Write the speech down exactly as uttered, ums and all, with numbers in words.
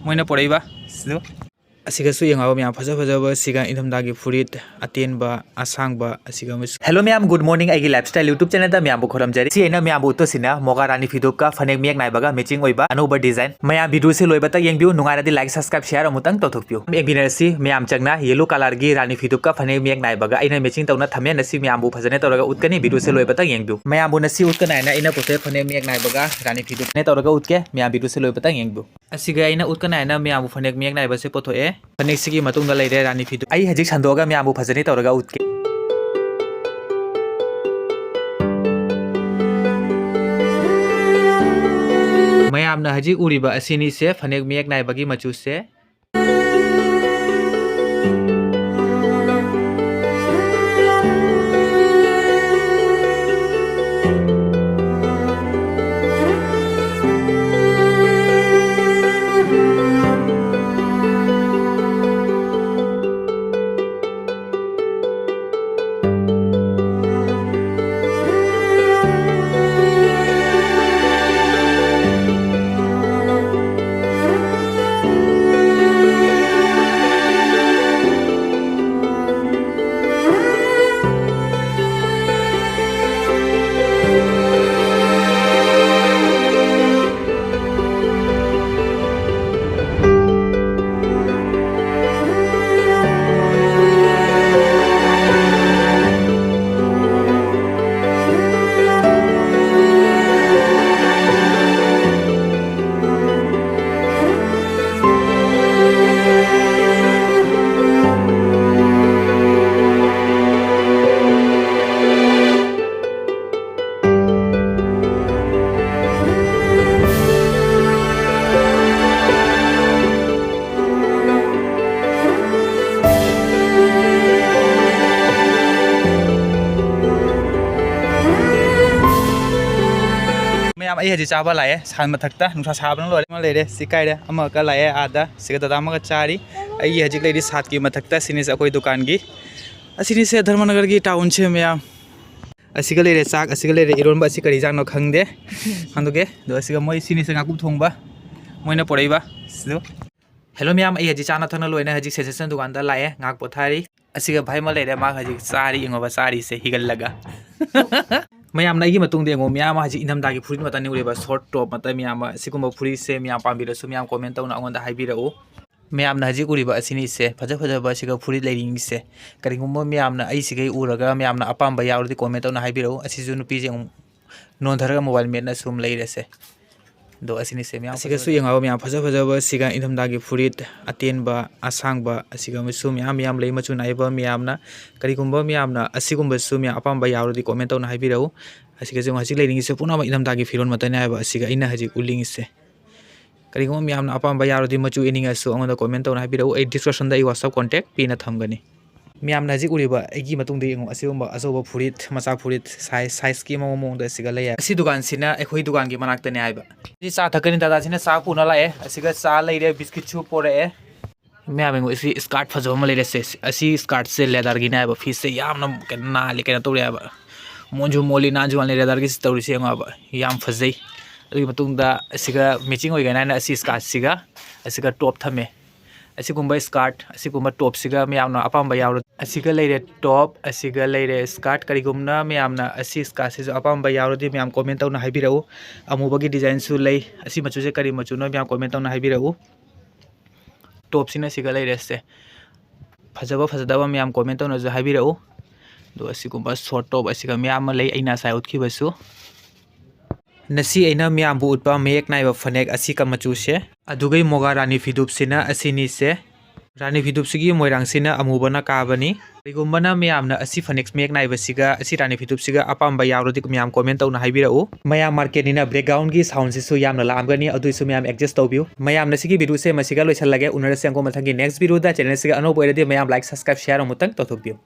ꯃꯣꯏꯅ ꯄꯨꯔꯛꯏꯕ ꯁꯤꯗꯣ꯫ ꯑꯁꯤꯒꯁꯨ ꯌꯦꯡꯉꯣ ꯃꯌꯥꯝ, ꯐꯖ ꯐꯖꯕ, ꯁꯤꯒ ꯏꯪꯊꯝꯊꯥꯒꯤ ꯐꯨꯔꯤꯠ ꯑꯇꯦꯟꯕ, ꯑꯁꯥꯡꯕ, ꯑꯁꯤꯒ ꯑꯃꯁꯨ꯫ Hello ꯃꯌꯥꯝ, good morning꯫ ꯑꯩꯒꯤ Lifestyle YouTube channelꯗ ꯃꯌꯥꯝꯕꯨ ꯈꯨꯔꯨꯝꯖꯔꯤ꯫ ꯁꯤ ꯑꯩꯅ ꯃꯌꯥꯝꯕꯨ ꯎꯠꯇꯣꯏꯁꯤꯅ ꯃꯣꯒꯥ ꯔꯥꯅꯤ ꯐꯤꯗꯨꯞꯀ ꯐꯅꯦꯛ ꯃꯌꯦꯛ ꯅꯥꯏꯕꯒ matching ꯑꯣꯏꯕ ꯑꯅꯧꯕ design꯫ ꯃꯌꯥꯝ videoꯁꯦ ꯂꯣꯏꯕꯇ ꯌꯦꯡꯕꯤꯌꯨ, ꯅꯨꯡꯉꯥꯏꯔꯗꯤ like, subscribe, share ꯑꯃꯨꯛꯇꯪ ꯇꯧꯊꯣꯛꯄꯤꯌꯨ꯫ ꯌꯦꯡꯃꯤꯟꯅꯔꯁꯤ ꯃꯌꯥꯝ ꯆꯪꯅ yellow colourꯒꯤ ꯔꯥꯅꯤ ꯐꯤꯗꯨꯞꯀ ꯐꯅꯦꯛ ꯃꯌꯦꯛ ꯅꯥꯏꯕꯒ ꯑꯩꯅ matching ꯇꯧꯅ ꯊꯝꯃꯦ꯫ ꯉꯁꯤ ꯃꯌꯥꯝꯕꯨ ꯐꯖꯅ ꯇꯧꯔꯒ ꯎꯠꯀꯅꯤ, videoꯁꯦ ꯂꯣꯏꯕꯇ ꯌꯦꯡꯕꯤꯌꯨ꯫ ꯃꯌꯥꯝꯕꯨ ꯉꯁꯤ ꯎꯠꯀꯅꯤ ꯍꯥꯏꯅ ꯑꯩꯅ ꯄꯨꯊꯣꯛꯑꯦ ꯐꯅꯦꯛ ꯃꯌꯦꯛ ꯅꯥꯏꯕꯒ ꯔꯥꯅꯤ ꯐꯤꯗꯨꯞꯅꯦ ꯇꯧꯔꯒ ꯎꯠꯀꯦ, ꯃꯌꯥꯝ videoꯁꯦ ꯂꯣꯏꯕꯇ ꯌꯦꯡꯕꯤꯌꯨ꯫ ꯑꯁꯤꯒ ꯑꯩꯅ ꯎꯠꯀꯅꯤ ꯍꯥꯏꯅ ꯃꯌꯥꯝꯕꯨ ꯐꯅꯦꯛ ꯃꯌꯦꯛ ꯅꯥꯏꯕꯁꯦ ꯄꯨꯊꯣꯛꯑꯦ꯫ ꯐꯅꯦꯛꯁꯤꯒꯤ ꯃꯇꯨꯡꯗ ꯂꯩꯔꯦ ꯔꯥꯅꯤ ꯐꯤꯗꯨ꯫ ꯑꯩ ꯍꯧꯖꯤꯛ ꯁꯟꯗꯣꯛꯑꯒ ꯃꯌꯥꯝꯕꯨ ꯐꯖꯅ ꯇꯧꯔꯒ ꯎꯠꯀꯦ꯫ ꯃꯌꯥꯝꯅ ꯍꯧꯖꯤꯛ ꯎꯔꯤꯕ ꯑꯁꯤꯅꯤꯁꯦ ꯐꯅꯦꯛ ꯃꯌꯦꯛ ꯅꯥꯏꯕꯒꯤ ꯃꯆꯨꯁꯦ꯫ ꯃꯌꯥꯝ, ꯑꯩ ꯍꯧꯖꯤꯛ ꯆꯥꯕ ꯂꯥꯛꯑꯦ ꯁꯥꯠ ꯃꯊꯛꯇ, ꯅꯨꯡꯁꯥ ꯁꯥꯕꯅ ꯂꯣꯏꯔꯦ꯫ ꯑꯃ ꯂꯩꯔꯦ, ꯁꯤ ꯀꯥꯏꯔꯦ, ꯑꯃꯒ ꯂꯥꯛꯑꯦ ꯑꯥꯗ, ꯁꯤꯒ ꯗꯗꯥ ꯑꯃꯒ ꯆꯥꯔꯤ꯫ ꯑꯩꯒꯤ ꯍꯧꯖꯤꯛ ꯂꯩꯔꯤ ꯁꯥꯠꯀꯤ ꯃꯊꯛꯇ, ꯁꯤꯅꯤꯁꯦ ꯑꯩꯈꯣꯏ ꯗꯨꯀꯥꯟꯒꯤ꯫ ꯑꯁꯤꯅꯤꯁꯦ ꯙꯔꯃꯅꯒꯔꯒꯤ ꯇꯥꯎꯟꯁꯦ ꯃꯌꯥꯝ꯫ ꯑꯁꯤꯒ ꯂꯩꯔꯦ ꯆꯥꯛ, ꯑꯁꯤꯒ ꯂꯩꯔꯦ ꯏꯔꯣꯟꯕ꯫ ꯑꯁꯤ ꯀꯔꯤ ꯆꯥꯛꯅꯣ ꯈꯪꯗꯦ, ꯍꯟꯗꯣꯛꯀꯦ꯫ ꯑꯗꯣ ꯑꯁꯤꯒ ꯃꯣꯏ ꯁꯤꯅꯤꯁꯦ ꯉꯥꯀꯨꯞ ꯊꯣꯡꯕ꯫ ꯃꯣꯏꯅ ꯄꯨꯔꯛꯏꯕ ꯁꯤꯗꯣ꯫ ꯍꯦꯜꯂꯣ ꯃꯌꯥꯝ, ꯑꯩ ꯍꯧꯖꯤꯛ ꯆꯥꯅ ꯊꯛꯅ ꯂꯣꯏꯅ ꯍꯧꯖꯤꯛ ꯁꯦꯟꯁꯦꯁꯟ ꯗꯨꯀꯥꯟꯗ ꯂꯥꯛꯑꯦ, ꯉꯥꯏꯍꯥꯛ ꯄꯣꯊꯥꯔꯤ꯫ ꯑꯁꯤꯒ ꯚꯥꯏ ꯑꯃ ꯂꯩꯔꯦ, ꯃꯥ ꯍꯧꯖꯤꯛ ꯆꯥꯔꯤ, ꯌꯦꯡꯉꯣꯕ ꯆꯥꯔꯤꯁꯦ ꯍꯤꯒꯠꯂꯒ꯫ ꯃꯌꯥꯝꯅ ꯑꯩꯒꯤ ꯃꯇꯨꯡꯗ ꯌꯦꯡꯉꯣ, ꯃꯌꯥꯝ ꯑꯃ ꯍꯧꯖꯤꯛ ꯏꯪꯊꯝꯊꯥꯒꯤ ꯐꯨꯔꯤꯠ ꯃꯇꯝꯅꯤ ꯎꯔꯤꯕ, ꯁꯣꯔꯠ ꯇꯣꯞ ꯃꯇꯝ ꯃꯌꯥꯝ ꯑꯃ, ꯑꯁꯤꯒꯨꯝꯕ ꯐꯨꯔꯤꯠꯁꯦ ꯃꯌꯥꯝ ꯄꯥꯝꯕꯤꯔꯁꯨ ꯃꯌꯥꯝ ꯀꯣꯃꯦꯟ ꯇꯧꯅ ꯑꯩꯉꯣꯟꯗ ꯍꯥꯏꯕꯤꯔꯛꯎ꯫ ꯃꯌꯥꯝꯅ ꯍꯧꯖꯤꯛ ꯎꯔꯤꯕ ꯑꯁꯤꯅꯤꯁꯦ, ꯐꯖ ꯐꯖꯕ ꯑꯁꯤꯒ ꯐꯨꯔꯤꯠ ꯂꯩꯔꯤꯁꯦ꯫ ꯀꯔꯤꯒꯨꯝꯕ ꯃꯌꯥꯝꯅ ꯑꯩꯁꯤꯒꯩ ꯎꯔꯒ ꯃꯌꯥꯝꯅ ꯑꯄꯥꯝꯕ ꯌꯥꯎꯔꯗꯤ ꯀꯣꯃꯦꯟ ꯇꯧꯅ ꯍꯥꯏꯕꯤꯔꯛꯎ꯫ ꯑꯁꯤꯁꯨ ꯅꯨꯄꯤꯁꯦ ꯑꯃꯨꯛ ꯅꯣꯟꯊꯔꯒ ꯃꯣꯕꯥꯏꯜ ꯃꯦꯠꯅ ꯁꯨꯝ ꯂꯩꯔꯁꯦ꯫ ꯑꯗꯣ ꯑꯁꯤꯅꯤꯁꯦ ꯃꯌꯥꯝ ꯑꯁꯤꯒꯁꯨ ꯐꯖꯕ ꯌꯦꯡꯉꯛꯑꯣ ꯃꯌꯥꯝ, ꯐꯖ ꯐꯖꯕ ꯑꯁꯤꯒ ꯏꯪꯊꯝꯊꯥꯒꯤ ꯐꯨꯔꯤꯠ ꯑꯇꯦꯟꯕ, ꯑꯁꯥꯡꯕ, ꯑꯁꯤꯒ ꯑꯃꯁꯨ ꯃꯌꯥꯝ ꯃꯌꯥꯝ ꯂꯩ ꯃꯆꯨ ꯅꯥꯏꯕ ꯃꯌꯥꯝꯅ꯫ ꯀꯔꯤꯒꯨꯝꯕ ꯃꯌꯥꯝꯅ ꯑꯁꯤꯒꯨꯝꯕꯁꯨ ꯃꯌꯥꯝ ꯑꯄꯥꯝꯕ ꯌꯥꯎꯔꯗꯤ ꯀꯣꯃꯦꯟ ꯇꯧꯅ ꯍꯥꯏꯕꯤꯔꯛꯎ꯫ ꯑꯁꯤꯒꯁꯨ ꯍꯧꯖꯤꯛ ꯂꯩꯅꯤꯡꯉꯤꯁꯦ ꯄꯨꯝꯅꯃꯛ ꯏꯪꯊꯝꯊꯥꯒꯤ ꯐꯤꯔꯣꯜ ꯃꯇꯅꯤ ꯍꯥꯏꯕ ꯑꯁꯤꯒ ꯑꯩꯅ ꯍꯧꯖꯤꯛ ꯎꯠꯅꯤꯡꯉꯤꯁꯦ꯫ ꯀꯔꯤꯒꯨꯝꯕ ꯃꯌꯥꯝꯅ ꯑꯄꯥꯝꯕ ꯌꯥꯎꯔꯗꯤ ꯃꯆꯨ ꯌꯦꯡꯅꯤꯡꯉꯁꯨ ꯑꯩꯉꯣꯟꯗ ꯀꯣꯃꯦꯟ ꯇꯧꯅ ꯍꯥꯏꯕꯤꯔꯛꯎ꯫ ꯑꯩ ꯗꯤꯁꯀ꯭ꯔꯤꯞꯁꯟꯗ ꯑꯩ WhatsApp ꯀꯣꯟꯇꯦꯛ ꯄꯤꯅ ꯊꯝꯒꯅꯤ꯫ ꯃꯌꯥꯝꯅ ꯍꯧꯖꯤꯛ ꯎꯔꯤꯕ ꯑꯩꯒꯤ ꯃꯇꯨꯡꯗ ꯌꯦꯡꯉꯨ, ꯑꯁꯤꯒꯨꯝꯕ ꯑꯆꯧꯕ ꯐꯨꯔꯤꯠ, ꯃꯆꯥ ꯐꯨꯔꯤꯠ, ꯁꯥꯏꯖ, ꯁꯥꯏꯖꯀꯤ ꯑꯃ ꯃꯑꯣꯡꯗ ꯑꯁꯤꯒ ꯂꯩ ꯍꯥꯏꯕ꯫ ꯑꯁꯤ ꯗꯨꯀꯥꯟꯁꯤꯅ ꯑꯩꯈꯣꯏ ꯗꯨꯀꯥꯟꯒꯤ ꯃꯅꯥꯛꯇꯅꯦ ꯍꯥꯏꯕ꯫ ꯁꯤ ꯆꯥ ꯊꯛꯀꯅꯤ, ꯗꯥꯗꯥꯁꯤꯅ ꯆꯥ ꯄꯨꯅ ꯂꯥꯛꯑꯦ꯫ ꯑꯁꯤꯒ ꯆꯥ ꯂꯩꯔꯦ, ꯕꯤꯁꯀꯤꯠꯁꯨ ꯄꯣꯔꯛꯑꯦ꯫ ꯃꯌꯥꯝ ꯌꯦꯡꯉꯨ, ꯁꯤ ꯁ꯭ꯀꯥꯔꯠ ꯐꯖꯕ ꯑꯃ ꯂꯩꯔꯦ꯫ ꯁꯦ, ꯑꯁꯤ ꯁ꯭ꯀꯥꯔꯠꯁꯦ ꯂꯦꯗꯔꯒꯤꯅꯦ ꯍꯥꯏꯕ꯫ ꯐꯤꯁꯦ ꯌꯥꯝꯅ ꯀꯩꯅꯣ ꯅꯥꯜꯂꯤ, ꯀꯩꯅꯣ ꯇꯧꯔꯦ ꯍꯥꯏꯕ꯫ ꯃꯣꯟꯁꯨ ꯃꯣꯜꯂꯤ, ꯅꯥꯟꯁꯨ ꯅꯥꯜꯂꯤ, ꯂꯦꯗꯔꯒꯤꯁꯤ ꯇꯧꯔꯤꯁꯦ ꯌꯦꯡꯉꯣ ꯍꯥꯏꯕ꯫ ꯌꯥꯝ ꯐꯖꯩ꯫ ꯑꯗꯨꯒꯤ ꯃꯇꯨꯡꯗ ꯑꯁꯤꯒ ꯃꯦꯆꯤꯡ ꯑꯣꯏꯒꯅꯤ ꯍꯥꯏꯅ ꯑꯁꯤ ꯁ꯭ꯀꯥꯔꯠꯁꯤꯒ ꯑꯁꯤꯒ ꯇꯣꯞ ꯊꯝꯃꯦ꯫ ꯑꯁꯤꯒꯨꯝꯕ ꯁ꯭ꯀꯥꯔꯠ, ꯑꯁꯤꯒꯨꯝꯕ ꯇꯣꯞꯁꯤꯒ ꯃꯌꯥꯝꯅ ꯑꯄꯥꯝꯕ ꯌꯥꯎꯔ-, ꯑꯁꯤꯒ ꯂꯩꯔꯦ ꯇꯣꯞ, ꯑꯁꯤꯒ ꯂꯩꯔꯦ ꯁ꯭ꯀꯥꯔꯠ꯫ ꯀꯔꯤꯒꯨꯝꯕ ꯃꯌꯥꯝꯅ ꯑꯁꯤ ꯁ꯭ꯀꯥꯔꯠꯁꯤꯁꯨ ꯑꯄꯥꯝꯕ ꯌꯥꯎꯔꯗꯤ ꯃꯌꯥꯝ ꯀꯣꯃꯦꯟ ꯇꯧꯅ ꯍꯥꯏꯕꯤꯔꯛꯎ꯫ ꯑꯃꯨꯕꯒꯤ ꯗꯤꯖꯥꯏꯟꯁꯨ ꯂꯩ꯫ ꯑꯁꯤ ꯃꯆꯨꯁꯦ ꯀꯔꯤ ꯃꯆꯨꯅꯣ ꯃꯌꯥꯝ ꯀꯣꯃꯦꯟ ꯇꯧꯅ ꯍꯥꯏꯕꯤꯔꯛꯎ꯫ ꯇꯣꯞꯁꯤꯅ ꯁꯤꯒ ꯂꯩꯔꯦꯁꯦ꯫ ꯐꯖꯕ ꯐꯖꯗꯕ ꯃꯌꯥꯝ ꯀꯣꯃꯦꯟ ꯇꯧꯅꯁꯨ ꯍꯥꯏꯕꯤꯔꯛꯎ꯫ ꯑꯗꯣ ꯑꯁꯤꯒꯨꯝꯕ ꯁꯣꯔꯠ ꯇꯣꯞ ꯑꯁꯤꯒ ꯃꯌꯥꯝ ꯑꯃ ꯂꯩ, ꯑꯩꯅ ꯉꯁꯥꯏ ꯎꯠꯈꯤꯕꯁꯨ꯫ ꯉꯁꯤ ꯑꯩꯅ ꯃꯌꯥꯝꯕꯨ ꯎꯠꯄ ꯃꯌꯦꯛ ꯅꯥꯏꯕ ꯐꯅꯦꯛ ꯑꯁꯤ ꯀ-, ꯃꯆꯨꯁꯦ꯫ ꯑꯗꯨꯒꯩ ꯃꯣꯒꯥ ꯔꯥꯅꯤ ꯐꯤꯗꯨꯞꯁꯤꯅ ꯑꯁꯤꯅꯤꯁꯦ꯫ ꯔꯥꯅꯤ ꯐꯤꯗꯨꯞꯁꯤꯒꯤ ꯃꯣꯏꯔꯥꯡꯁꯤꯅ ꯑꯃꯨꯕꯅ ꯀꯥꯕꯅꯤ꯫ ꯀꯔꯤꯒꯨꯝꯕꯅ ꯃꯌꯥꯝꯅ ꯑꯁꯤ ꯐꯅꯦꯛ ꯃꯌꯦꯛ ꯅꯥꯏꯕꯁꯤꯒ ꯑꯁꯤ ꯔꯥꯅꯤ ꯐꯤꯗꯨꯞꯁꯤꯒ ꯑꯄꯥꯝꯕ ꯌꯥꯎꯔꯗꯤ ꯃꯌꯥꯝ ꯀꯣꯃꯦꯟ ꯇꯧꯅ ꯍꯥꯏꯕꯤꯔꯛꯎ꯫ ꯃꯌꯥꯝ ꯃꯥꯔꯀꯦꯠꯅꯤꯅ ꯕꯦꯛꯒ꯭ꯔꯥꯎꯟꯒꯤ ꯁꯥꯎꯟꯁꯤꯁꯨ ꯌꯥꯝꯅ ꯂꯥꯛꯑꯝꯒꯅꯤ, ꯑꯗꯨꯏꯁꯨ ꯃꯌꯥꯝ ꯑꯦꯗꯖꯁ ꯇꯧꯕꯤꯌꯨ꯫ ꯃꯌꯥꯝꯅ ꯁꯤꯒꯤ ꯚꯤꯗꯤꯑꯣꯁꯦ ꯃꯁꯤꯒ ꯂꯣꯏꯁꯤꯜꯂꯒꯦ꯫ ꯎꯅꯔꯁꯦ ꯑꯃꯨꯛ ꯃꯊꯪꯒꯤ ꯅꯦꯛꯁ ꯚꯤꯗꯤꯑꯣꯗ꯫ ꯆꯦꯅꯦꯜꯁꯤꯒ ꯑꯅꯧꯕ ꯑꯣꯏꯔꯗꯤ ꯃꯌꯥꯝ ꯂꯥꯏꯛ, ꯁꯕꯁꯀ꯭ꯔꯥꯏꯕ, ꯁꯤꯌꯥꯔ ꯑꯃꯨꯛꯇꯪ ꯇꯧꯊꯣꯛꯄꯤꯌꯨ꯫